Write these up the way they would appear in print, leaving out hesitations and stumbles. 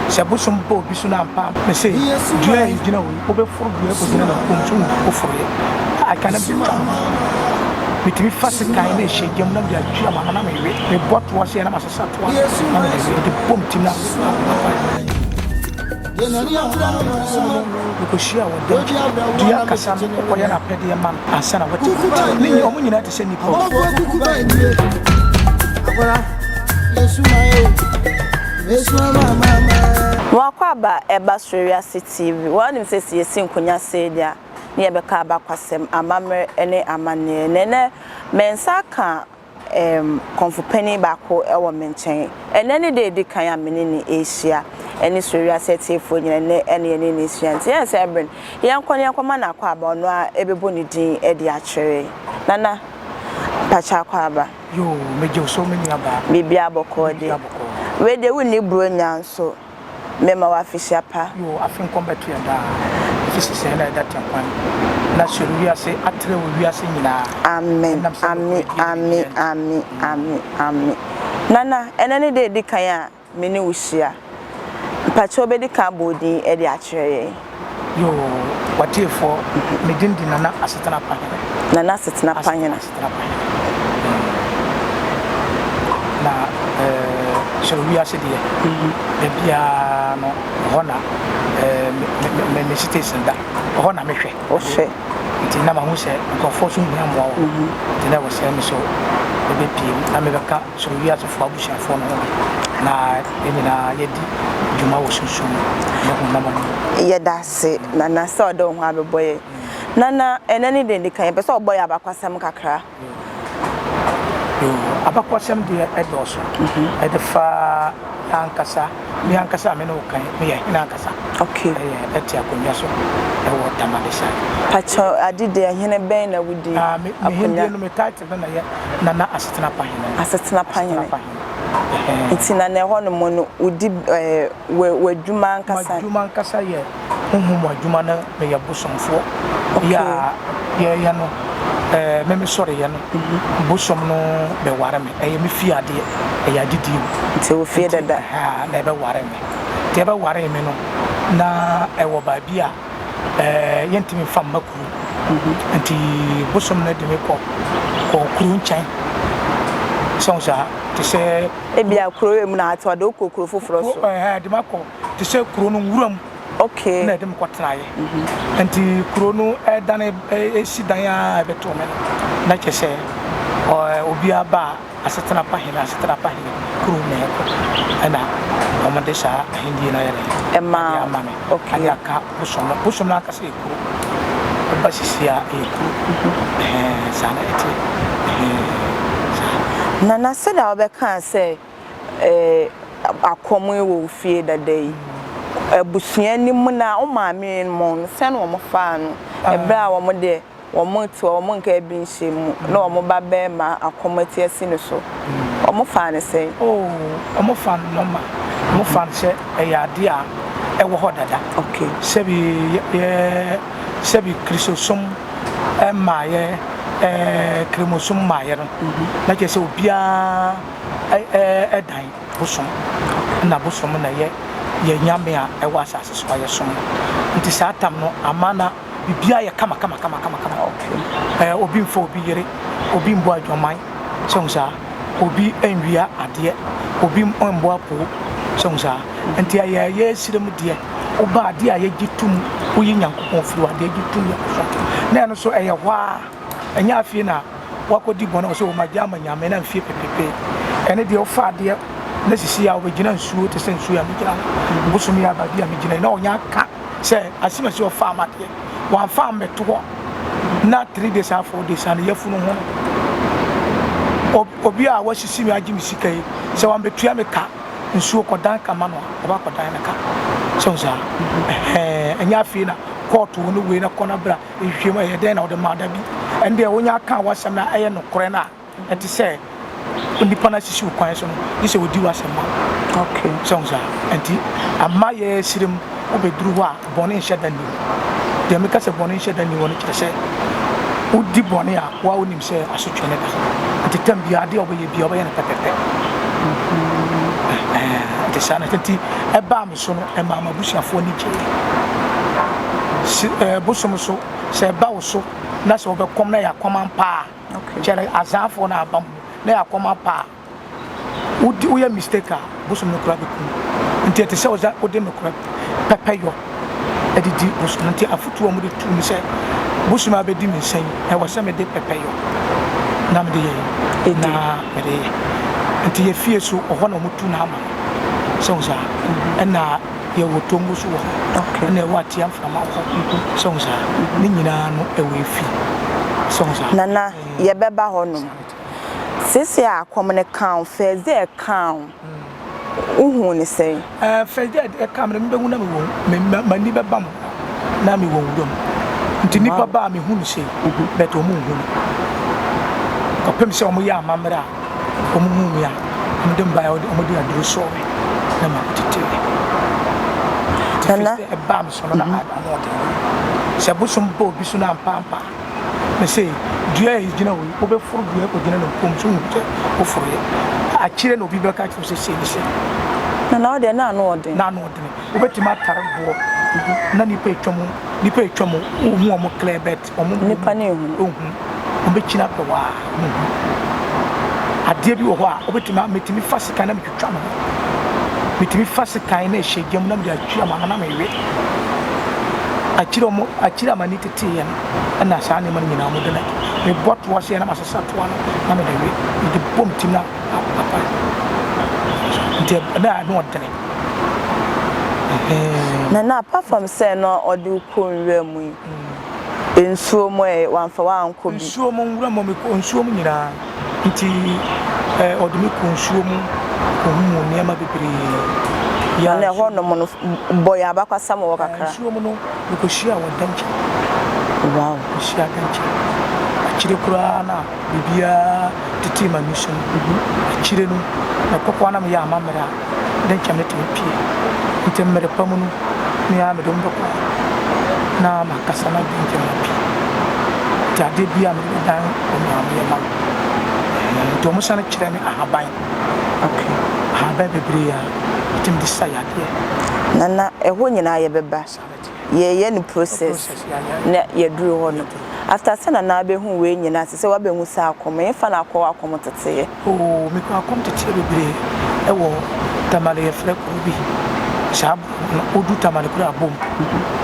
Sɛ bosom ba obi so na ampa a, mese dua a egyina hɔ yi, wobɛforo dua akɔgyina n'akom so woforoeɛ a, ɛka na metwa ho. Metumi fa sekan na ɛhyɛ gya mu na mede atwa m'ano na mewe. Mebɔ toa sei a na masesa toa no na mede we. Mede bɔ me tirim na mapae. Mekɔhyiaa wɔ dɛm dua kasa no, wokɔyɛ no apɛdeɛ ma no ansa na wate. Ne nyinaa, wɔn nyinaa te sɛ nnipa o. W'akwaaba ɛba soro wiase TV W'anim sɛ sɛ yɛsi nkonya sei deɛ a ne yɛbɛka abakwasɛm, amammerɛ ne amanneɛ. Na ɛnɛ me nsa aka ɛɛm kɔmfo panin baako wɔ me nkyɛn. Ɛnɛ ne da a ɛdi kan a me ne no rehyia. Ɛne soro wiase atiefoɔ nyinaa ɛnɛ ɛne yɛne no rehyia. Nti yɛn sɛ ɛbere no yɛnkɔ na yɛnkɔma no akwaaba ɔno ara ɛbɛbɔ ne din de akyerɛ yɛn. Nana, mpakyɛ akwaaba. Yoo, megye wo so me nua baa. Biribiara bɔkɔɔ deɛ. Biribiara bɔkɔɔ. Wei deɛ wonni Buronya nso, mema wo afehyia pa. Yoo, afe nkɔm bɛto yɛn daa. Efi sesɛɛ na ɛda tɛnkwan. Na sɔre wiase atrɛ wɔ wiase nyinaa. Amen, Ɛnam sɛ amen, nokorɛdie ne amen, biribiara nti. amen, amen, amen. Nana, ɛnɛ ne da a ɛdi kan a me ne wo hyia. Mpakyɛ wobɛdi kan abɔ wo din de akyerɛ yɛn. Yoo, w'atiefoɔ, me din de Nana Asetena Pahene. Nana Asetena Pahene. Asetena Pahene. Na eh, soro wiase deɛ, da biara no, ɛhɔ na eh, me, me, me, me station da, ɛhɔ na mehwɛ. Wohwɛ. Nti na mahu sɛ nkurɔfoɔ nso hia mmoa wɔ hɔ. Nti na ɛwɔ sɛ me so mebɛpie mu na mebɛka Soro wiasefoɔ abusuafoɔ no ho bi, na yɛn nyinaa yɛadi dwuma wɔ sunsum ne honam ani. Yɛda ase Nana sɛ ɔde wo ho abɛbɔ yɛn. Nana, ɛnɛ ne deɛ ɛdi kan, yɛpɛ sɛ ɔbɔ yɛn abakwasɛm kakra. Yoo, abakwasɛm deɛ ɛdɔɔso. Ɛde fa yɛn ankasa, me ankasa a me ne wo kan, meyɛ hene ankasa. Okay. Ɛyɛ ɛte akonnwa so ɛwɔ Tamale side. Pakyɛ ade deɛ hene bɛn na wodi akonnwa? Ah, me me no me title no na yɛ Nana Asetena Pa Hene. Asetena Pa Hene. Nti na na ɛhɔ nom no wodi ɛɛ w'adwuma ankasa. M'adwuma ankasa yɛ honhom mu adwuma na meyɛ bosomfoɔ. Yɛ a yɛyɛ no ɛɛ me me sɔreyɛ no mhm. bosom no bɛware me ɛyɛ me fie adeɛ ɛyɛ adedie mu. Nti wɔ fie dada. Nti na ɛbɛware me nti ɛbɛware me no na ɛwɔ baabi a ɛɛ yɛntumi nfa mma kuro nti bosom no de me kɔ kɔ kuro nkyɛn sɛ wo saa te sɛ. Ebia kuro wei mu na ate ɔde wo kɔ kuro foforɔ so. Ɛɛ de ma kɔ te sɛ kuro no nwura mu. Okay. Na ɛde me kɔ tenaeɛ nti kuro no ɛdane ɛsi dan a ɛbɛtoo me no na kyɛ sɛ obiara ba a. Asetena pa hene, asetena pa hene, kurom na yɛkɔ. Ɛna wɔde saa ahennie no ayɛ dɛn? Ɛma Ade ama me. Okay. Ade aka bosom no. Bosom no ankasa yɛ kuro. Woba sisi a ɛyɛ kuro. Ɛhɛn, saa na ɛteɛ. Ɛhɛn, saa. Nana, sɛdeɛ wobɛkaa sɛ eh, akɔm yi wɔ wo fie dada yi, abusua no mu no a, wo maame nom no, sɛn na wɔfaa no ɛberɛ a wɔn deɛ Wɔn te hɔ, wɔn nkaa bi nhyɛ mu, na wɔn ba barima akɔm ati asi ne so. Wɔn faa no sɛn? Oh, wɔn faa no normal. Wɔn faa no sɛ ɛyɛ adeɛ a ɛwɔ hɔ dada. Okay. Sɛbi yɛ, sɛbi Kristosom mmaeɛ, ɛɛ Kremosom mmaeɛ no, na kyerɛ sɛ obiara ɛdan bosom, ɛna bosom na ɛyɛ yɛn nyame a ɛwɔ asase so a yɛsom no. Nti saa tam no ama na biribiara yɛ kama kama kama kama kama. Okay. Eh, obi mfa obi yere, obi mbɔ adwaman, sɛ hu saa. Obi nwia adeɛ, obi mbɔ apoo, sɛ hu saa. Nti ɛyɛ yɛ srɛ mu deɛ, woba adeɛ a yɛgye tum, woyi Nyankopɔn firi hɔ, adeɛ gye tum yɛ bosom. Na ɛno so ɛyɛ hɔ a, ɛnyɛ afei na wakɔdi bɔne wɔ sɛ wɔmagye ama Nyame na mfie pepepe. Ɛne deɛ wofa adeɛ na sisi a wobɛgyina nsuo te sɛ nsuo a megyina no, bosom yɛ aba bi a megyina yi na ɔnyɛ aka sɛ asimasi ɔfaa m'adeɛ wamfa ammɛto hɔ na 3 days a 4 days a ne yafunu ho no obi a wasisi me agye me sika yi sɛ wambɛtua me ka nsuo kɔdan ka ma no a ɔba kɔdan no ka sɛ wo saa ɛnyɛ afei na kɔɔto wo no wei na kɔ no bra nhwehwɛ mu ɛyɛ dɛn na wode ma da bi ɛndeɛ wonya aka w'asɛm no a ɛyɛ nokorɛ no a Ɛte sɛ onipa no asisi wo kwan so no, gye sɛ ɔdi w'asɛm ma wo. Okay. Sɛ wo saa. Nti ama yɛ serem wobɛduru hɔ a bɔne nhyɛ da nni hɔ. Deɛ meka sɛ bɔne nhyɛ da nni hɔ no kyerɛ sɛ wodi bɔne a woa wonim sɛ asotwe no da. Nti tam biara adeɛ a wobɛyɛ biara wobɛyɛ no pɛpɛpɛ. Nti saa na nti ɛbaa me so no ɛmaa m'abusuafoɔ ani gyeeɛ. Si ɛɛ bosom so sɛ ɛba wo so na sɛ wobɛkɔm na yɛ akɔm ampa a kyerɛ azaafoɔ no aba mu na yɛ akɔm ampa a wodi woyɛ mistake a bosom no koraa bɛku wo. Nti ɛte sɛ ɔdza wode nokorɛ pɛpɛyɔ de di bosom no. Nti afotuo a wɔde tuu me sɛ bosom a abɛdi me nsa yi ɛwɔ sɛ mede pɛpɛyɔ na mede yɛ na mede yɛ. Nti yɛ fie so ɔhɔ na wɔtu no ama no sɛ wo saa ɛna yɛwɔ Tongo so wɔ hɔ ɛna ɛwɔ Atia Mframa wɔ hɔ sɛ wo saa ne nyinaa no ɛwɔ efi sɛ wo saa. Nana yɛbɛba hɔ nom. Seesei a akɔm no kaa wo, first day a ɛkaa wo, wohuu no sɛn? Ɛɛ, first day a ɛkaa me no, mebɛhu na mewɔ, me, m'ani bɛba mo na mewɔ nwura mu. Nti nnipa ba a mehu no sei, but wɔn nhu me. Kɔpem sɛ wɔyɛ amammerɛ a, wɔn hu me a, wɔn de me baeɛ, wɔn de aduro sɔɔ me na ma meteteeɛ. Nti first day ɛbaa me so no na ano ɔden. Sɛ bosom ba obi so na ampa ampa a, Mese, dua a egyina hɔ yi, wobɛforo dua akɔgyina ne nkɔn mu, so wohu sɛ woforoeɛ? Akyire na obi bɛka akyerɛ wo sɛ sei ne sei. Na na ɔdeɛ na ano ɔden. Na ano ɔdene. Wobɛtumi atare boɔ na nipa atwa mu, nipa atwa mu, wohu wɔn clear but wɔn nipa ne ehu. Ehu. Wɔn bɛkyini apɛ waa, wɔn hu. Adeɛ bi wɔ hɔ a wobɛtumi, metumi fa sekan na metwitwa me ho. Metumi fa sekan na ɛhyɛ gya mu na mede atwi ama no na mewe. Akyire wɔn, akyire a m'ani teteeɛ no. Ɛna saa nneɛma no nyinaa wɔde no adi. Mebɔ toa sei a na masesa toa no na mede we. Mede bɔ me tirim na apae. Nti na ano ɔdene. Nana apart from sɛ na ɔde wo kɔ nwura mu yi, nsuo mu ɛ, wamfa wo ankɔ bi? Nsuo mu, nwura mu, mekɔ nsuo mu nyinaa. Nti ɔde me kɔɔ nsuo mu kɔhuu nneɛma bebree. Na na ɛhɔ nom no bɔ yɛn abakwasɛm wɔ hɔ kakra. Nsuo mu no mekɔhyiaa ɔdɛnkyɛm. Wow. Mekɔhyiaa dɛnkyɛm. Akyire koraa na biribiara tetee m'ani so no, akyire no mekɔ koraa na meyɛ amammerɛ a, dɛnkyɛm no tumi pue. Nti mmerɛ pa mu no, me ara mede wɔn bɛkɔ hɔ na makasa na dɛnkyɛm no apue. Nti adeɛ biara mede bɛdan wɔn a wɔyɛ ma me. Nti wɔn sane kyerɛ me ahaban. Okay. Ahaban bebree a metumi de sa yadeɛ. Nana, ɛhɔ nyinaa yɛbɛba. Yɛyɛ no process na yɛduru hɔ no. After sɛ Nana abɛhu wei nyinaa, te sɛ wabɛhu sɛ akɔm, ɛhefa na akɔ akɔm teteeɛ? Oh, mekɔ akɔm teteɛ bebree ɛwɔ Tamale yɛfrɛ kuro bi saa no wodu Tamale kuro abom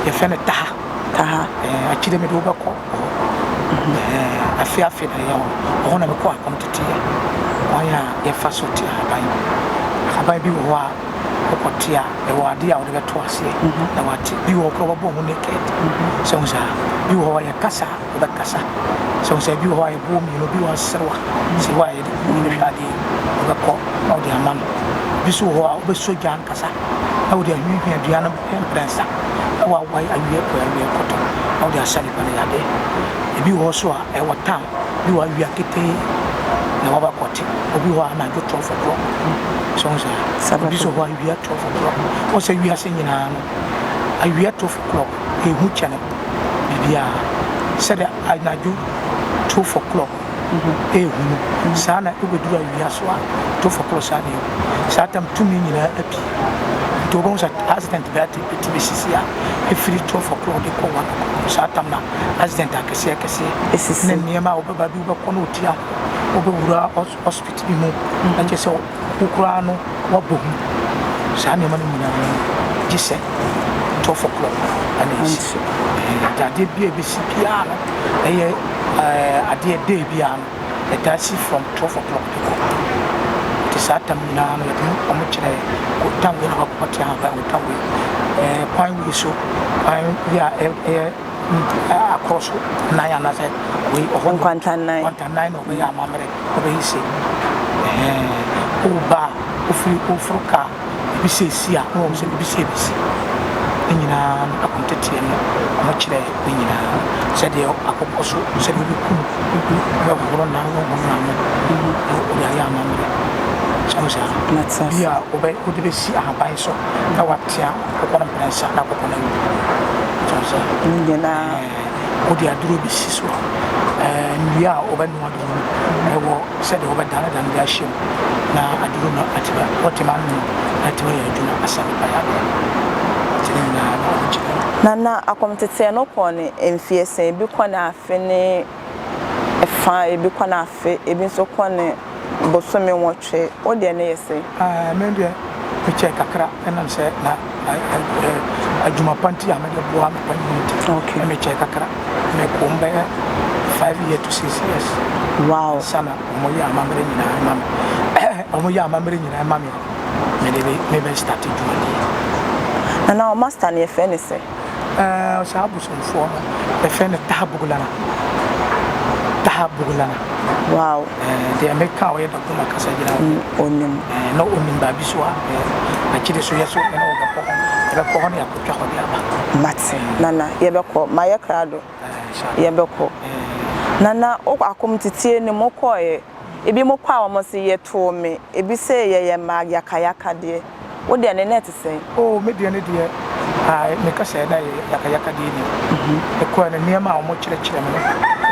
yɛfrɛ no Taha. Taha. Ɛɛ akyire mede wobɛkɔ hɔ. Ɛɛ afe afe na ɛyɛ hɔ. Ɛhɔ na mekɔ akɔm teteɛ. Kwan a yɛfa so te ahaban. Ahaban bi wɔ hɔ a wokɔte a ɛwɔ adeɛ a wode bɛto aseɛ na wate. Bi wɔ hɔ koraa wɔbɛbɔ ho naked. Sɛ wo saa. Bi wɔ hɔ a yɛkasa a wobɛkasa. Sɛ wo saa. Bi wɔ hɔ a yɛbɔ mmienu, bi wɔ hɔ a serewa. Serewa a yɛde hwɛ adeɛ wobɛkɔ na wode ama no. Bi nso wɔ hɔ a wobɛsɔ gya ankasa na wode ahwiahwia dua no mprɛnsa na wawae awie kɔ awie kɔtɔ na wode asa nipa no yadeɛ. Ebi wɔ hɔ nso a ɛwɔ town, bi wɔ awia ketee na waba kɔte. Obi wɔ hɔ a anadwo 12 o'clock. So wo saa. Obi nso wɔ hɔ awia 12 o'clock. Wɔn sɛ wiase nyinaa no awia 12 o'clock ehu kyɛne biribiara. Sɛdeɛ anadwo 12 o'clock ehu no, saa na wobɛduru awia so a 12 o'clock saa na ehu. Saa tam tumi nyinaa apue. Nti wobɛhu sɛ accident bɛyɛ ɛtumi sisi a ɛfiri 12 o'clock de kɔ 1 o'clock. Saa tam na accident akɛseɛ akɛseɛ ne nneɛma a wobɛba bi wobɛkɔ na ɔti aho wobɛwura hospital bi mu na kyerɛ sɛ wo koraa no woabɔ hu. Saa nneɛma no nyinaa no gye sɛ 12 o'clock ɛna ɛsi. Nti adeɛ bi a ɛbɛsi biara no ɛyɛ adeɛ day biara no ɛtaa si from 12 o'clock de kɔ. Nti saa tam nyinaa no yɛde wɔn kyerɛ tam wei na wakɔte ahaban wɔ tam wei. Kwan wei so kwan bi a ɛyɛ akorɔ so nan anaasɛ wei ɔhɔ nkwantanan nkwantanan na ɔbɛyɛ amammerɛ ɔbɛyɛ se ɛhɛn woba a wofiri woforo kaa ebi sɛ esi a na wɔn sɛ ebi sɛ ebi si ne nyinaa no akonteteɛ no wɔn kyerɛ ne nyinaa sɛdeɛ akokɔ so sɛdeɛ wobɛkum wobɛhohoro nan wohohoro n'ano na wode ayɛ amammerɛ sɛ wo saa bi a wobɛ wode bɛsi ahaban so na watea akokɔ no mprɛnsa na akokɔ no awu sɛ wo saa ne nyinaa wode aduro bɛsi so a nnua a wobɛnoa aduro no ɛwɔ sɛdeɛ wobɛdanedane de ahyɛ mu na aduro no atumi wɔtumi anom Na atumi ayɛ adwuma asa nnipa yadeɛ. Nti ne nyinaa na wɔn gyina mu. Nana akɔmteteɛ no kɔɔ no mfeɛ sɛn? Ebi kɔ no afe ne fa, ebi kɔ no afe, ebi nso kɔ no bosome nwɔtwe. Wo deɛ no yɛ sɛn? Ɛɛ, me deɛ mekyɛɛ kakra ɛnam sɛ na adwuma pa nti a mede boa me panyin nti. Okay. Mekyɛɛ kakra. Mekɔɔ mu bɛyɛ 5 years to 6 years. Ansa na wɔyɛ amammerɛ nyinaa ma me. Wɔyɛ amammerɛ nyinaa ma me a, mede mebɛ start dwumadie. Nana, wo master no yɛfrɛ no sɛ? Ɛɛ, saa abosomfoɔ no, yɛfrɛ no Taha Bugulana. Taha Bugulana. Ɛɛ, deɛ meka a ɔyɛ Dagomba kasa gyina hɔ. Onim. Ɛɛ, na onim baabi so a, ɛɛ, akyire so yɛ so ɛna wɔbɛkɔ hɔ. Yɛbɛkɔ hɔ na yɛakɔtwa hɔ de aba. Mate. Nana, yɛbɛkɔ. Mayɛ krado. Yɛbɛkɔ. Nana, wo akɔmteteɛ no mu wokɔeɛ, ebi mo kɔ a wɔn se yɛtoo me, ebi se yɛyɛ mmaa yakayakadeɛ. Wo deɛ no na ɛte sɛn? Oh, me deɛ no deɛ, ae, meka sɛ na ɛyɛ yakayakadeɛ ni. Mekɔɛ no, nneɛma a wɔkyerɛkyerɛ me no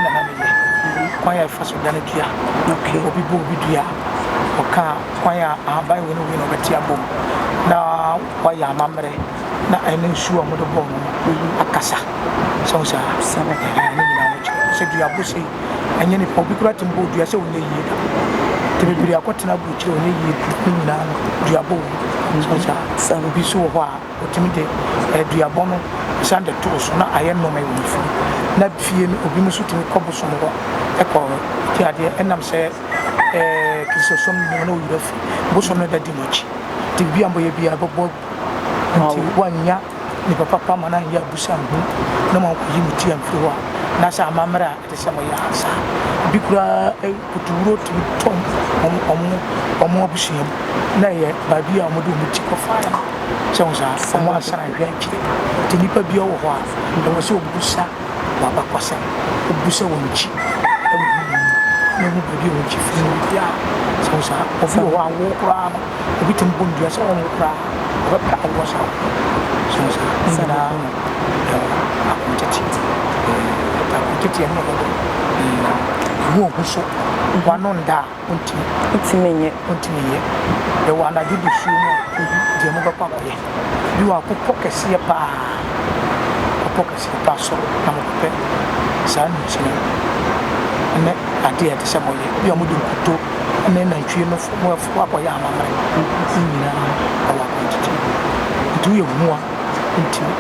na na meyɛ. Kwan a ɛfa so dane dua. Obi bɔ obi dua a, ɔka kwan a ahaban wei ne wei na ɔbɛte abom na wayɛ amammerɛ na ɛne nsuo a wɔde bɔɔ no no akasa. Sɛ wo saa? Ɛhɛn, ne nyinaa wɔkyerɛ. Sɛ duabɔ sei, ɛnyɛ nipa, obi koraa tumi bɔ dua sɛ ɔnyɛ yie da. Nti bebree akɔtena aburokyire ɔnyɛ yie da, ne nyinaa no duabɔ wɔ mu. Sɛ wo saa? Obi nso wɔ hɔ a, ɔtumi de duabɔ no san de to so na ayɛ nnome wɔ ne fie. Na fie no, obi nso tumi kɔ bosom hɔ kɔ gye adeɛ ɛnam sɛ ɛɛ Kristosom no mu na ɔyera fi. Bosom no da di mo akyi. Nti biribi a mobɛyɛ biara ɛbɛbɔ agu. Nti woannya nipa papa ma no anyɛ abusanhu na moankɔyi mo ti amfiri hɔ a, na sɛ amammerɛ a ɛte sɛ moyɛ a saa. Bi koraa kutuwuro tumi tɔ wɔn abusua mu na ɛyɛ baabi a wɔde wɔn ti kɔfaeɛ no. Sɛ wo saa, wɔn ansan anhwɛ akyire. Nti nipa bi wɔ hɔ a, ɛwɔ sɛ ɔbusa wɔn abakɔsɛm, ɔbusa wɔn akyi wɔ honhom mu na ɔhu baabi a wɔn akyi firi no biribiara. Sɛ wo saa, obi wɔ hɔ a wo koraa no, Obi tumi bɔ nnua sɛ ɔnwo koraa, ɔbɛpɛ awoɔ saa. So hu saa? Ne nyinaa no, ɛwɔ akontete. Akontete ɛno na ɛbɛbɔ. Ɛmu ɔhu so, wano nda a, ɔntumi. Ɔntumi nyɛ. Ɔntumi nyɛ. Ɛwɔ anadwo dasuo mu a, deɛ mobɛkɔ akɔyɛ. Bi wɔ akokɔ kɛseɛ paa, akokɔ kɛseɛ paa soro na mokɔpɛ saa nnukyene no ne adeɛ a ɛte sɛ moyɛ. Bi a mode nkuto ne nantwie no fo mo afuo akɔyɛ amammerɛ ne nyinaa ɛwɔ akwantuti nti woyɛ hu a ntumi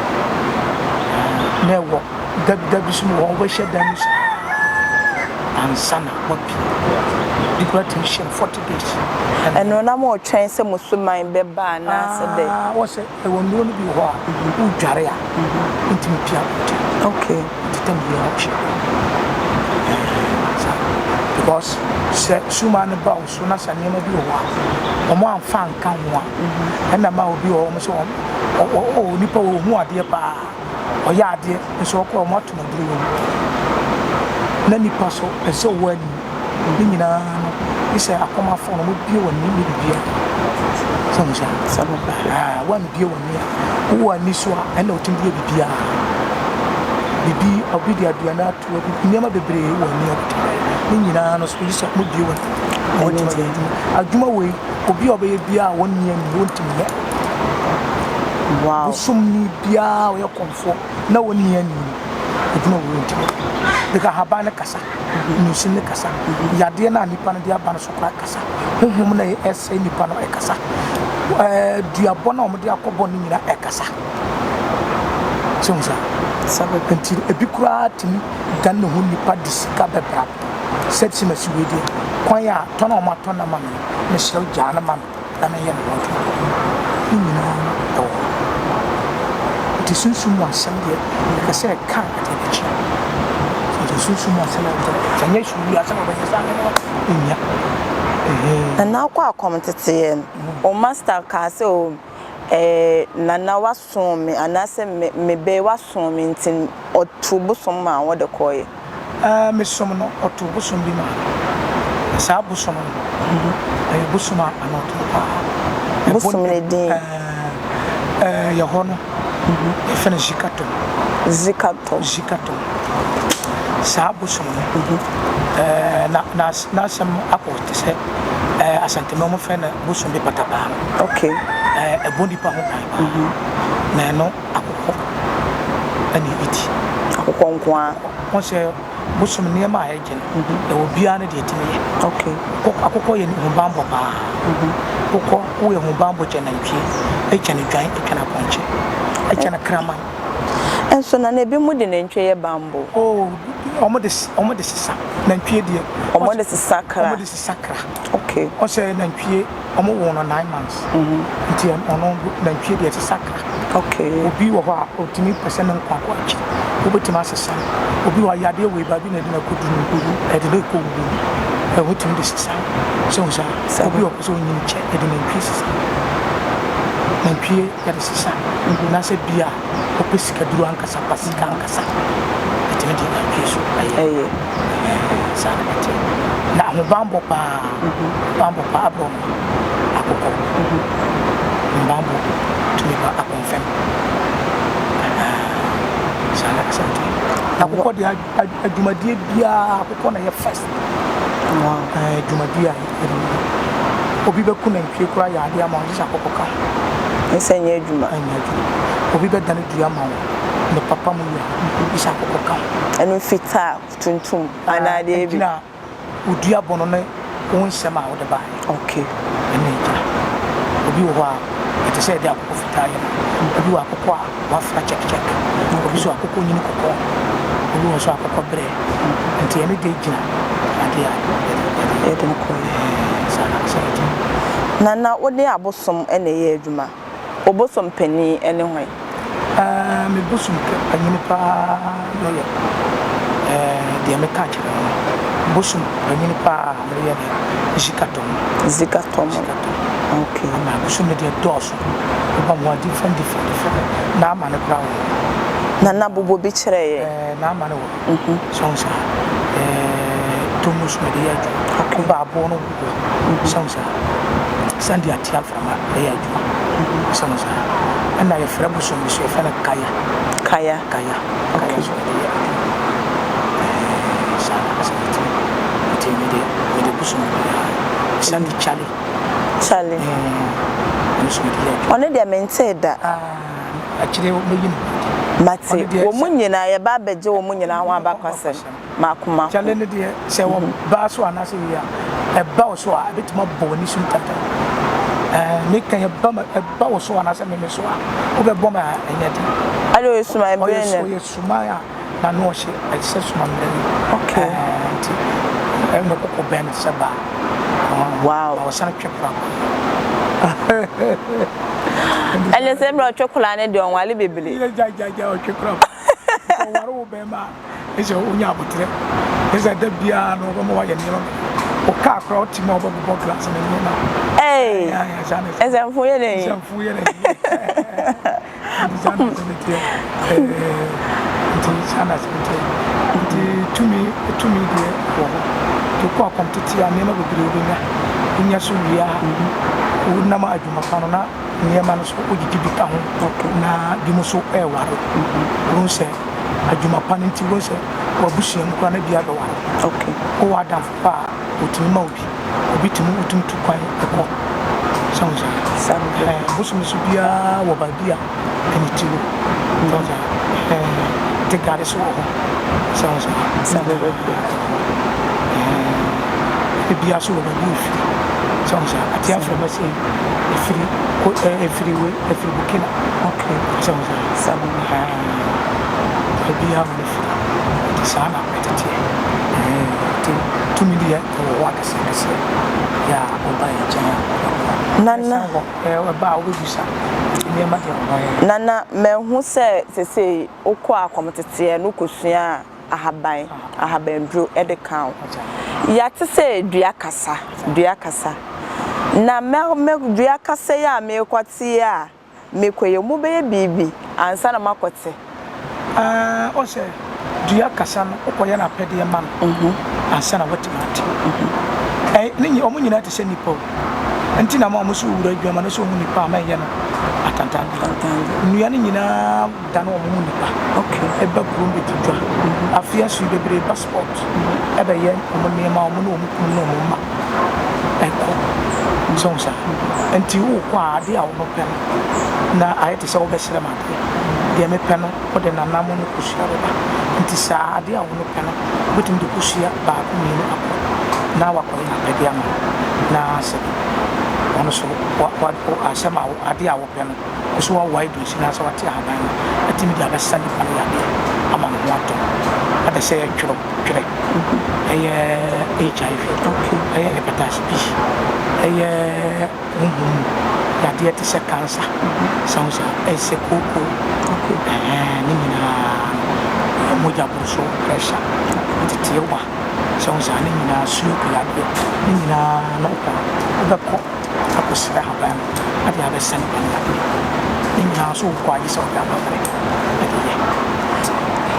na ɛwɔ da da bi so wɔ hɔ wobɛhyɛ dan mu saa ansa na wapie bi koraa tumi hyɛ no 40 days. Ɛno na mo retwɛn sɛ mo suman bɛba anaasɛ dɛ? Ah, wɔ sɛ ɛwɔ nnuro no bi wɔ hɔ a wodware a wontumi pia abɔnten. Okay. Nti tam biara wohyɛ dan saa because sɛ suman no ba wo so na sɛ nneɛma bi wɔ hɔ a wɔn amfa anka ho a ɛna ma obi wɔ hɔ wɔn sɛ wɔn ɔ nipa wɔ ohun adeɛ paa ɔyɛ adeɛ nso ɔkɔ wɔn ato no aduro wɔ mu na nipa so ɛsɛ ɔwɔ ani Ne nyinaa no, gye sɛ akɔmafo no, wɔbue wɔn ani ne biribiara. Sɛ wɔn saa. Ah, wɔambue wɔn ani a, wowɔ ani so a, ɛna wɔtumi de yɛ biribiara. Biribi, obi de aduane ato hɔ, nneɛma bebree wɔ ani a wɔtumi ayɛ. Ne nyinaa no so, gye sɛ wɔbue wɔn ani na wɔtumi ayɛ adwuma. Adwuma wei, obi a ɔbɛyɛ biara a wɔnni ani, wɔntumi nyɛ. Wow. Bosomni biara a ɔyɛ kɔmfoɔ na ɔnni ani no, adwuma wei ɔntumi nyɛ. Because ahaban no kasa. Nnusu no kasa. Yadeɛ no a nipa no de aba no so koraa kasa. Honhom no a ɛsɛe nipa no ɛkasa. Ɛɛ duabɔ no a wɔde akɔbɔ no nyinaa ɛkasa. Sɛ wɔn saa. Nti ebi koraa tumi dan ne ho nipa de sika bɛbra. Sɛ simasi wei deɛ kwan a tɔn a wɔatɔn no ama me no, mesrɛ wo gyaa no ma me. na meyɛ me ho adwuma. Ne nyinaa no ɛwɔ hɔ. Nti sunsum mu asɛm deɛ, mepɛ sɛ ɛka adeɛ no akyi. Nti sunsum mu asɛm ɛwɔ sɛ nyɛ su wiase na ɔbɛyɛ saa nneɛma no nnya. Nana wokɔ akɔm teteɛ no, wo master kaa sɛ o eh, Nana waso me anaasɛ me me bɛ waso me nti ɔtoo bosom maa wo de kɔeɛ. Ɛɛ, mesom no, ɔtoo bosom bi maa me. Na saa bosom no, ɛyɛ bosom a ano ɔden paa. Bosom no din? Ɛɛ, yɛ hɔ no, yɛfrɛ no Zikatom. Zikatom. Zikatom. Saa bosom no, ɛɛ, na, na, n'asɛm akɔ te sɛ ɛɛ, Asanteme wɔfrɛ no bosom bi patapaa no. Okay. Ɛbɔ nipa ho ban paa. Na ɛno akokɔ ɛna ɛdi. Akokɔ nko ara. Wɔn sɛ bosom nneɛma a ɛgye no, ɛwɔ biara ne deɛ ɛtumi yɛ. Okay. Akokɔ yɛ ahobanbɔ paa. Akokɔ woyɛ ahobanbɔ kyɛn nantwie, ɛkyɛn dwan, ɛkyɛn apɔnkye, ɛkyɛn kraman. Nso na na ebinom de nantwie yɛ banbɔ. Oh, wɔn de wɔn de sesa nantwie deɛ. Wɔn de sesa kra. Wɔn de sesa kra. Okay. Ɔsɛ nantwie wɔn wo no 9 months. Nti ɔno nantwie deɛ sesa kra. Obi wɔ hɔ a otumi pɛ sɛ ne nkwa kɔ akyiri, wobɛtumi asesa no. Obi wɔ yadeɛ wei baabi na ɛde no akɔdu no, ɛde no kɔ wuwu mu, ɛwotumi de sesa sɛ wo sa. Obi wɔ pɛ sɛ onyini kyɛ, ɛde nantwie sesa. Nantwie yɛde sesa. Na sɛ bi a wopɛ sika duro ankasa pa, sika ankasa, ɛtumi de nantwie so ɛyɛ. Saa na ɛteɛ. Na ahobanbɔ paa, banbɔ paa aborɔ no akokɔ mbanbɔ tumi ba akɔnfɛm. Saa na ɛsɛ teɛ. Akokɔ deɛ, adwumadie biara akokɔ na ɛyɛ first. Dwumadie a yɛde obi bɛku nantwie koraa yɛ adeɛ ama wo, gye sɛ akokɔ ka ho. Ɛsɛ nyɛ adwuma. Ɛnyɛ adwuma. Obi bɛdane dua ama wo ne papa mu yɛ, gye sɛ akokɔ ka ho. Ɛno fitaa, tuntum anaa deɛ bi? Ɛgyina wo dua bɔ no ne wo nsɛm a wode baeɛ. Ɛna ɛgyina. Obi wɔ hɔ a ɛte sɛ yɛde akokɔ fitaa yɛ no. Obi wɔ akokɔ a wafra check check. Obi nso akokɔ nyini kɔkɔɔ. Obi wɔ nso akokɔ berɛ. Nti ɛno deɛ gyina adeɛ a yɛde yɛde no kɔ yɛ. Saa na sɛ ɛte. Nana, wode abosom na ɛyɛ adwuma. Wo bosom panin ne hwan? Me bosom panyin paa no yɛ deɛ meka kyerɛ wo no. Bosom panyin paa a meyɛ no Zikatɔm. Zikatɔm. Zikatɔm. Okay. Ama bosom no deɛ dɔɔso. Woba mu a different different different. Na ama no koraa wɔ hɔ. Nana, bobɔ bi kyerɛ yɛn. Na ama no wɔ hɔ. So wo saa tomu so mede yɛ adwuma. Woba aboɔ no wɔ so wo saa. Sande ate aframa ɛyɛ adwuma. So wo saa. Ɛna yɛfrɛ bosom bi so, yɛfrɛ no Kaya. Kaya. Kaya. Kaya so mede yɛ adwuma. Saa na asɛ nti nti mede bosom biara. Sande Charlie. Charlie. Ɛno so mede yɛ adwuma. Ɔno deɛ mentee da. Akyire mɛyi no. Mate, wɔn mu nyinaa yɛba abɛgye wɔn mu nyinaa ho abakɔsɛm mako mako. Charlie no deɛ, sɛ wɔbaa so anaasɛ wie a, ɛba wo so a, ɛbɛtumi abɔ w'ani so ntɛmntɛm. Meka ɛba ɛba wo so anaasɛ meme so a, wobɛbɔ me a ɛnyɛ den. Ade ɔyɛ suman bere ne. Ɔyɛ suman a n'ano ɔhye, ɛte sɛ suman bere ne. Nti ɛna kɔkɔ bɛn no te sɛ baa. Na ɔsan twe kora. Ɛne sɛ mmerɛ ɔtwe koraa ne deɛ ɔnwale bebree. Yɛ gya gya gya ɔtwe kora. Ɔware wo bɛrima a, ɛsɛ wonya abotrɛ. Ɛsɛ da biara no ɔbɛma wayɛ nneɛma. Wo kaa koraa wote mu a wobɛbobɔ glass ne nneɛma. Ee, nsɛmfo yɛ n'ayi. Nsɛmfo yɛ n'ayi. Nti saa na asɛm teɛ. Nti saa na asɛm teɛ. Nti tumi deɛ wɔ hɔ. Nti wokɔ akɔm tete a, nneɛma bebree wobɛnya. Wonya so wie a, wonam adwuma pa no na nneɛma no so wogyegye bi ka ho. Na bi mo so ɛware. Wohu sɛ adwuma pa no nti, wohu sɛ w'abusua mu koraa na bi abɛware. Wowɔ adamfo pa a, otumi ma wo bi. Obi tumi wotumi tu kwan kɔ. Sɛ wo saa. Bosom so biara wɔ baabi a ɛne ti wɔ. Sɛ wo saa. Te gare so wɔ hɔ. Sɛ wo saa. Ebia so wɔ baabi ofiri. Sɛ wo saa. Ate afrɛ ma sɛ efiri efiri we efiri Burkina. Sɛ wo saa. Ebia wɔ ne firi. Nti saa na ɛteteɛ. Nti tumi deɛ ɛwɔ hɔ akɛseɛ akɛseɛ yɛ a ɔba yɛn nkyɛn a ɔbɛboa. Nana. Ɛsan hɔ ɛba a wobɛbisa nneɛma deɛ wɔ hɔ. Nana, mahu sɛ sesei wokɔ akɔmteteɛ no wokɔsua ahaban, ahabanduro de ka ho. Yɛate sɛ dua kasa, dua kasa. Na mɛ mɛ dua kasa yi a merekɔte yi a mekɔ yi, mobɛyɛ biribi ansa na moakɔte? Ɔn sɛ dua kasa no, wokɔyɛ no apɛdeɛ ma no ansa na woatumi ate. Ne wɔn nyinaa te sɛ nnipa o. Nti na ma wɔn so wura adwuma no sɛ wɔn nipa a mɛnyɛ no atantandeɛ. Nnua no nyinaa dane wɔn ho nipa. Ɛba kurom bɛdi dwa. Afei aso yi bebree ba sport ɛbɛyɛ wɔn nneɛma, wɔn ne wɔn kunu ne wɔn mma ɛkɔ. So wohu saa? Nti wokɔ a, adeɛ a wo pɛ no, na ayɛ te sɛ wobɛsrɛ me adeɛ. Deɛ mepɛ no, wode nanam ne kosua bɛba. Nti saa adeɛ a wo pɛ no, wobɛtumi de kosua baako mmienu akɔ na wakɔyɛ n'apɛdeɛ ama wo. Na sɛ ɔno nso wa, wa, asɛm a, adeɛ a wopɛ no, wo so woawae dunsi no anaasɛ woate ahaban no, atumi de abɛsa nipa no yadeɛ ama ne ho atɔ no. Ada sɛ yɛtwerɛ twerɛ, ɛyɛ HIV, ɛyɛ hepatitis B, ɛyɛ honhom mu yadeɛ te sɛ cancer, sɛ wo sɛ ɛsɛ kooko, ɛhɛn, ne nyinaa no, mogya boroso, pressure, nteteewa, sɛ wo sɛ ne nyinaa, stroke yadeɛ, ne nyinaa no wokɔ a, wobɛkɔ akɔsrɛ ahaban no ade abɛsa nipa no yadeɛ. Ne nyinaa nso wokɔ a, gye sɛ wode amammerɛ de yɛ.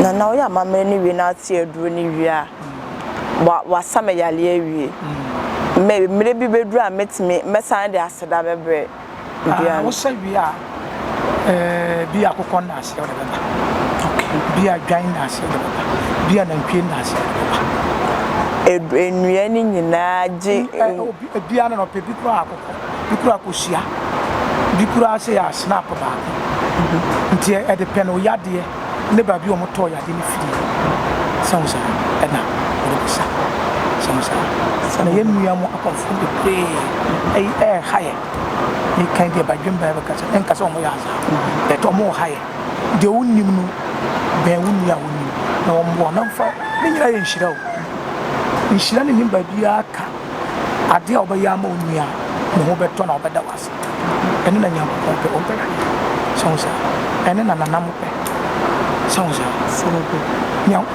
Na na woyɛ amammerɛ no wie na ate aduro no wie a, wa wasa me yareɛ awie. Mɛ mmerɛ bi bɛduru a mɛtumi mɛsan de aseda bɛbrɛ dua no. Wosa wie a, bi a akokɔ nnaaseɛ wode bɛba, bi a dwan nnaaseɛ wode bɛba, bi a nantwie nnaaseɛ wode bɛba. Nnua no nyinaa gye. Obiara ne na ɔpɛ, bi koraa akokɔ, bi koraa kosua, bi koraa sɛ yɛ snap baako. Nti ɛde pɛ no yadeɛ ne baabi a wɔtɔɔ yadeɛ no firi sɛ wo saa ɛna wɔde bɛsa sɛ wo saa. Na yɛn nua mu akɔmfoɔ bebree ɛyi ɛɛha yɛ. Mekan deɛ badwemba bɛka sɛ ɛnka sɛ wɔn yɛ asa bɛtɛ wɔn ha yɛ. Deɛ wonim no bɛn wo nua a wonim na wɔn boa na mfa ne nyinaa yɛ nhyira o. Nhyira ne nim baabiara ka. Adeɛ a wobɛyɛ ama wo nua a, ne ho bɛtɔ na ɔbɛda wo ase. Ɛno na Nyankopɔn pɛ, ɔmpɛ hwee. Sɛ wo saa. Ɛno na nanam pɛ. Sɛ wo saa.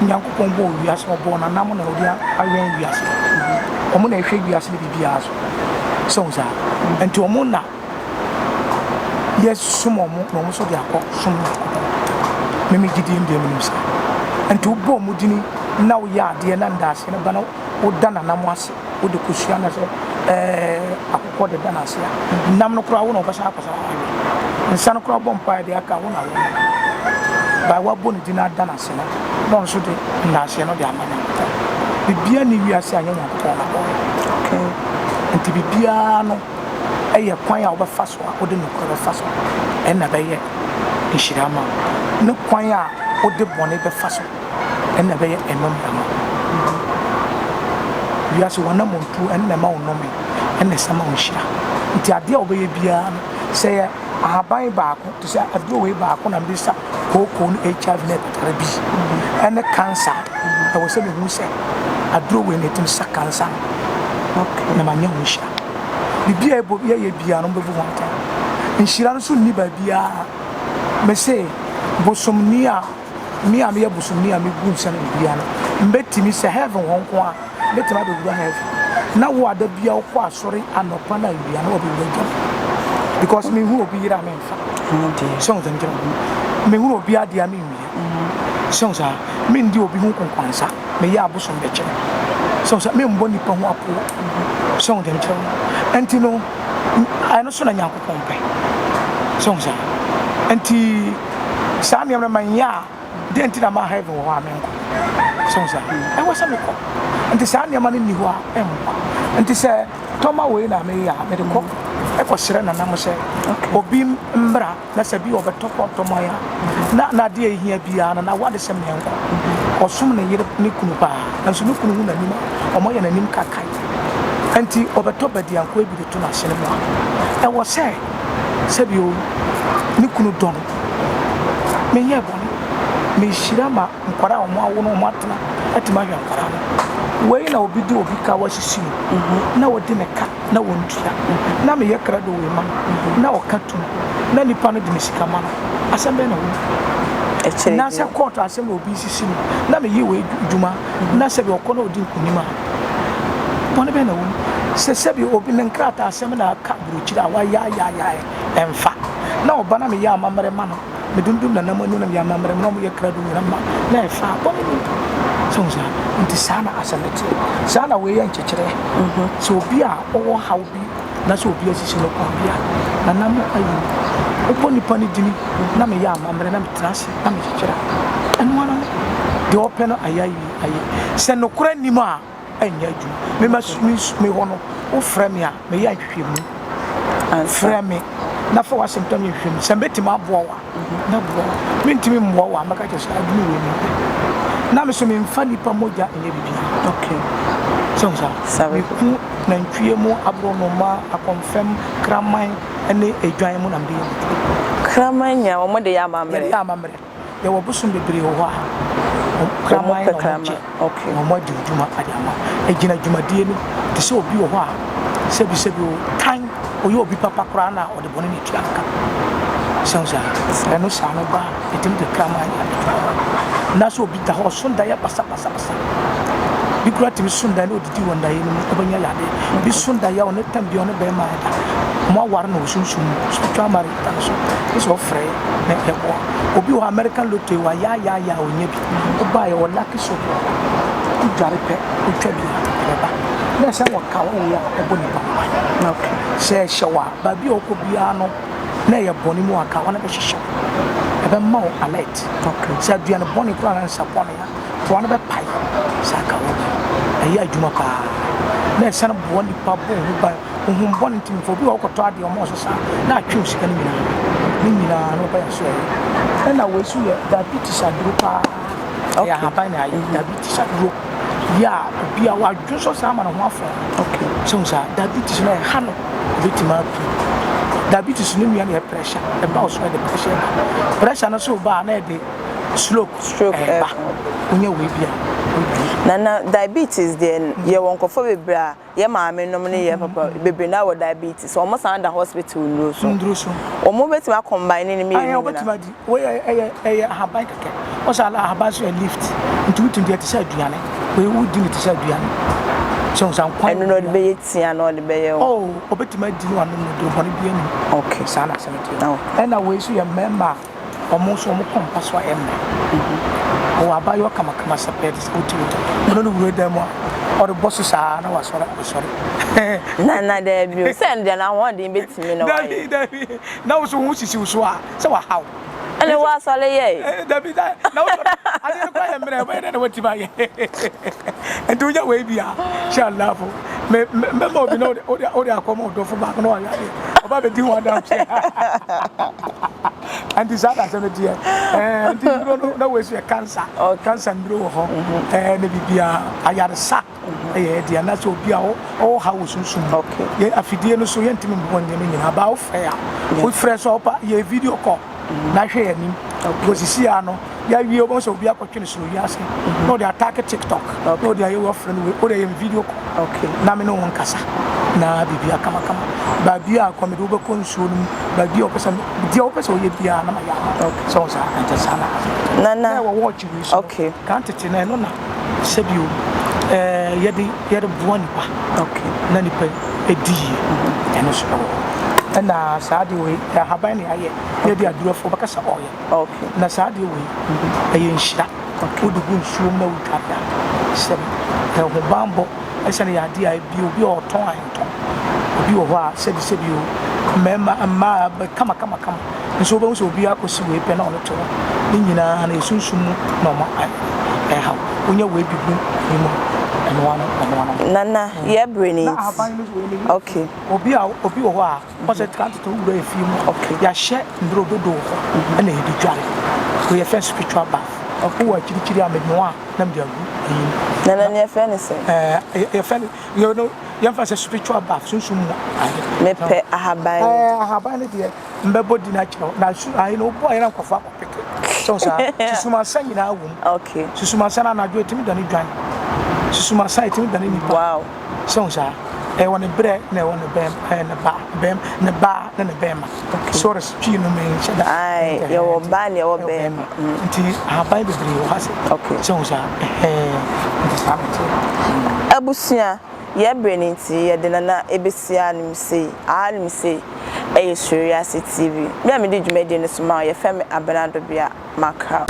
Nyankopɔn bɔɔ wiase, ɔbɔɔ nanam na ɔde awɛn wiase. Wɔn na ɛhwɛ wiase no biribiara so. Sɛ wo saa. Nti wɔn na yɛsom wɔn na wɔn nso de akɔ som Nyankopɔn. Me me gyidie deɛ menim saa. Nti wobɔ wɔn dini na woyɛ adeɛ na ndaase no ba na woda nanam ase, wode kosua anaasɛ ɛɛ akokɔ de da no ase a, nam no koraa wo na wobɛsan akɔsan awe. Nsa no koraa wobɔ mpaeɛ de aka wo na wonom. By woabɔ ne din ada no ase no, na ɔno nso de nnaaseɛ no de ama Nyankopɔn. Biribiara nni wiase a ɛnyɛ Nyankopɔn na ɔbɔeɛ. Nti biribiara no ɛyɛ kwan a wobɛfa so a wode nokorɛ bɛfa so ɛna ɛbɛyɛ nhyira ama wo, ne kwan a wode bɔne bɛfa so. ɛna ɛbɛyɛ nnome ama wo. Wiase w'anammɔntuo ɛno na ɛma wo nnome, ɛna ɛsan ma wo nhyira. Nti adeɛ a wobɛyɛ biara no, sɛ yɛ ahaban baako te sɛ aduro wei baako na mede sa kooko ne HIV ne hepatitis B ɛne cancer, ɛwɔ sɛ mehu sɛ aduro wei na ɛtumi sa cancer no na manyɛ ho nhyira. Biribi a yɛyɛ biara no wobɛbu ho atɛn. Nhyira no nso nni baabiara. Mese bosomni a Me a meyɛ bosomni a megu nsa no biribiara no, mɛtumi, sɛ heaven hɔ nko a, mɛtumi abɛwura heaven. Na wo a da bia wokɔ asɔre anɔpa na awia na wabɛwura gya mu. Because mehu obi yere a memfa. Sɛ wo sɛ nkyerɛ mehu obi adeɛ a menwia. Sɛ wo saa, mendi obi ho konkwansa, meyɛ abosom bɛkyerɛ. Sɛ wo sɛ membɔ nipa ho apoɔ. Sɛ wo sɛ nkyerɛ wo. Ɛnti no, ɛno so na Nyankopɔn pɛ. Sɛ wo saa. Ɛnti, Saa nneɛma no manyɛ a, deɛn nti na ma heaven wɔ hɔ a menkɔ? So hu saa? Ɛwɔ sɛ mekɔ. Nti saa nneɛma no nni hɔ a, ɛmmoa. Nti sɛ tɔma wei na meyɛ a, mede kɔ ɛkɔsrɛ nana mo sɛ obi mmra na sɛ bi ɔbɛtɔ kɔ tɔma yɛ a, na n'adeɛ a ɛhia biara no, na wade sɛ menkɔ. Ɔsom ne yere ne kunu paa, nanso ne kunu hu n'anim a, ɔmɔyɛ n'anim kakae. Nti ɔbɛtɔ badiankoa bi de to n'asene mu a, ɛwɔ sɛ Sɛbio ne kunu dɔ no. Menyɛɛ bɔne. Mehyira ma nkwadaa a wɔawo no wɔn atena atumi ahwɛ nkwadaa no. Wei na obi de obi ka wasisi no na wɔde ne ka na wɔntua na meyɛ krado wei ma no na ɔka tum na nipa no de ne sika ma no. Asɛm bɛn na wɔ mu? Na sɛ kɔɔto asɛm na obi sisi no na meyɛ wei dwuma na sɛbi ɔkɔ na ɔdi nkunim a bɔne bɛn na wɔ mu? Sɛ sɛbi obi ne nkrataa asɛm na aka Burokyire a wayaayaayaaɛ ɛmfa. Na ɔba na meyɛ amammerɛ ma no, medundum nanam anim na meyɛ amammerɛ ma no, na wɔyɛ krado nyina ma na ɛfa a, bɔne nnim. So hu saa? Nti saa na asɛm no teɛ. Saa na wei yɛ nkyekyereɛ. Sɛ obi a ɔwɔ haw bi na sɛ obi asisi no kwan bi a, nanam ayi no, wobɔ nipa no dini na meyɛ amammerɛ na metena ase na mekyekyere a, ɛno ara ne deɛ ɔpɛ no ayɛ awie ayɛ. Sɛ nokorɛ nnim a, ɛnyɛ adwuma. Me ma me me hɔ no, Wofrɛ me a, meyɛ nhwehwɛmu. Frɛ me na fa w'asɛm tɔ me nhwehwɛmu. Sɛ mɛtumi aboa wo a, mɛboa wo. Mentumi mmoa wo a, mɛka kyerɛ sɛ adwene wei mempɛ. Na me so memfa nnipa mogya nyɛ biribiara. Okay. Sɛ wo saa. Meku nantwie mu, aborɔnoma, akɔmfɛm, kraman ne edwan mu na mede yɛ m'adwuma. Kraman nyinaa wɔn de yɛ amammerɛ. Yɛde yɛ amammerɛ. Yɛwɔ bosom bebree wɔ hɔ a, kraman na wɔgye na wɔadi wo dwuma de ama. Ɛgyina dwumadie no te sɛ obi wɔ hɔ a sɛbisɛbi o tan ɔyɛ obi papa koraa na ɔde bɔne na ɛtua no ka. Sɛ wo saa ɛno saa no ba a ɛtumi de kraman de abɛtwa hɔ. Na sɛ obi da hɔ ɔso daeɛ basabasabasa. Bi koraa tumi so daeɛ na ɔdidi wɔ ndaeɛ no mu ɔbɛnya yadeɛ. Bi so daeɛ a ɔne tam bi ɔne bɛrima ɛda. Wɔn aware no wɔ sunsum mu spiritual marriage da no so. Sɛ ɔfrɛ na ɛboa. Obi wɔ hɔ American lotto wayaayaaya a ɔnya bi. Wobaeɛ wɔ lucky soap wɔ hɔ. Wodware pɛ, wotwa bi a, ɛbɛba. Na ɛsan wɔ kawa wei a ɛbɔ nipa ho ban. Sɛ ɛhyɛ wo a, baabi a wokɔ biara no, na ɛyɛ bɔne mu a, kawa no bɛhyehyɛ wo. Ɛbɛma wo alert. Sɛ aduane bɔne koraa anaa nsa bɔne a, toa no bɛpae saa kawa wei. Ɛyɛ adwuma paa. Na ɛsan boa nipa bɔ wo ho ban. Honhom bɔne nti mfa obi a ɔkɔtɔ adeɛ ɔma ɔsesa na atwe wo sika no nyinaa ne nyinaa na ɔba yɛ so ɛyɛ ɛna wei so yɛ diabetes aduro paa ɛyɛ ahaban na ayɛ mhm. diabetes aduro yɛ a obi a wadwo so saa ma ne ho afɔ sɛ wo saa diabetes no ɛha no obɛtumi atu diabetes no nua no yɛ pressure ɛba wo so ɛde pressure ba pressure no so ba a na ɛde stroke ɛba wonya wei bi a nana diabetes deɛ yɛwɔ nkurɔfoɔ bebree a Yɛ maame nom ne yɛ papa bebree naa wɔ diabetes wɔn san da hospital nnuro so. Nnuro so. Wɔn bɛtumi a combine ne mmienu nyinaa. Wɔbɛtumi adi wei yɛ ɛyɛ ɛyɛ ahaban kɛkɛ wɔsɛ ala ahaban so yɛ lift nti wotumi deɛ te sɛ aduane wei wodi ne te sɛ aduane sɛ nsa nkwan. Ɛno na ɔde bɛyɛ tia na ɔde bɛyɛ o. Oh ɔbɛtumi adi ne wanom no duro bɔne bi anim. Okay. Saa na asɛm teɛ. Ɛna wei so yɛ mmarima a. Wɔn nso wɔn kɔ mpa so a ɛmmɛ. Ɔwɔ abaayewa kamakama sɛ pɛɛ te sɛ wote wote. Ɔno ne wura dan mu a ɔrebɔ so saa na wasɔre ɔsɔre. Nana daabi o sɛ ɛno deɛ n'ahoɔden bɛtumi na wayɛ. Dabi dabi na wo so ho sisi wo so a sɛ wahaw. Ɛne woasɔre yɛe. Dabi da na wosɔre adeɛ no koraa yɛ mmerɛ ɛbɛyɛ dɛ na watumi ayɛ. Nti wonya wei bi a hyɛ alafo. Me me mɛma obi na wode wode akɔma ɔdɔfo baako na wayɛ adeɛ ɔba bɛdi ho adanseɛ. Nti saa na asɛm no teɛ. Ɛɛ nti nnuro no na wei so yɛ cancer. Cancer nnuro wɔ hɔ. Mhm. Ɛɛ ne biribiara ayaresa mhm. ɛyɛ ɛde anaasɛ obi a ɔwɔ ha wɔ sunsum mu. Yɛ afidie no so yɛntumi mbɔ nneɛma nyinaa baa wofrɛ a wofrɛ so a wopa yɛ video call mhm. na hwɛ yɛn anim. Wɔsisi ano. Yɛawie wobɛhu sɛ obi akɔtwe no soro wiase na ɔde atake tiktok na ɔde ayɛ wɔfrɛ no wei wode yɛ me video call na me ne wo nkasa na biribi akamakama baabi a kɔmede wobɛkɔ nsuo no mu baabi a wopɛ sɛ deɛ wopɛ sɛ woyɛ biara na mayɛ ama sɛ wo saa ɛnkyɛ saa na na ɛwɔ wɔɔkye wei so kan tete na ɛno na sɛbio yɛde yɛde boa nipa na nipa ɛdi yie ɛno so ɛwɔ ɛna saa deɛ wei ahaban ne ayɛ yɛde adurɔfoɔ bɛka sɛ ɔyɛ Okay. Na saa adeɛ wei, ɛyɛ nhyira. Wode gu nsuo mu na wodware a, sɛ ɛhobanbɔ ɛsɛ yɛ adeɛ a ebi obi a ɔtɔn a ntɔn. Obi wɔ hɔ a sɛbi sɛbi o, mmarima mmaa kama kama kama. Nso wobɛhu sɛ obi akɔsi wei pɛ na ɔno te hɔ. Ne nyinaa no esunsum mu na ɔma ɛhaw. Wonya wei bi gu ne mu a, ɛno ano ɛno ano. Nana, yɛbrɛ ne Na nti. ahaban no wei ne Okay. Obi a obi wɔ hɔ a Ɔsɛ tra tete wo wura efie mu a yɛahyɛ nduro dodow hɔ ɛna yɛde dware. Wei yɛfrɛ no spiritual bath. Wowɔ akyirikyiri a menoa a na mede agu ayi mu. Nana nea yɛfrɛ no sɛn? Ɛɛ yɛfrɛ no yɛ no yɛmfa sɛ spiritual bath sunsum mu ade. Mepɛ ahaban no. Ɛɛ ahaban no deɛ mbɛbɔ din akyerɛ wo na su ayi no wobɔ ayɛ na nkurɔfoɔ akɔ peke. Sɛ wo saa susumansa nyinaa wɔ mu. Okay. Susumansa no anadwo etumi dane dwan. Susumansa etumi dane nipa. Wow. Sɛ wo saa. Ɛwɔ ne brɛ na ɛwɔ ne bɛm ɛɛ ne ba bɛm ne ba ne ne bɛɛma. Sorry twi no me nhyɛ da. Ayi yɛwɔ ba ne yɛwɔ bɛɛma. Nti ahaban bebree wɔ ha sɛ. Okay. Sɛ wo saa ɛhɛn nti saa na ɛteɛ. Abusua, yɛ brɛ no nti yɛde Nana ɛbɛsi anom sei, ahanom sei ɛyɛ Suro Wiase TV. Me a medi dwumadie no so ma wo yɛfrɛ me Abena Dobea Mackerel.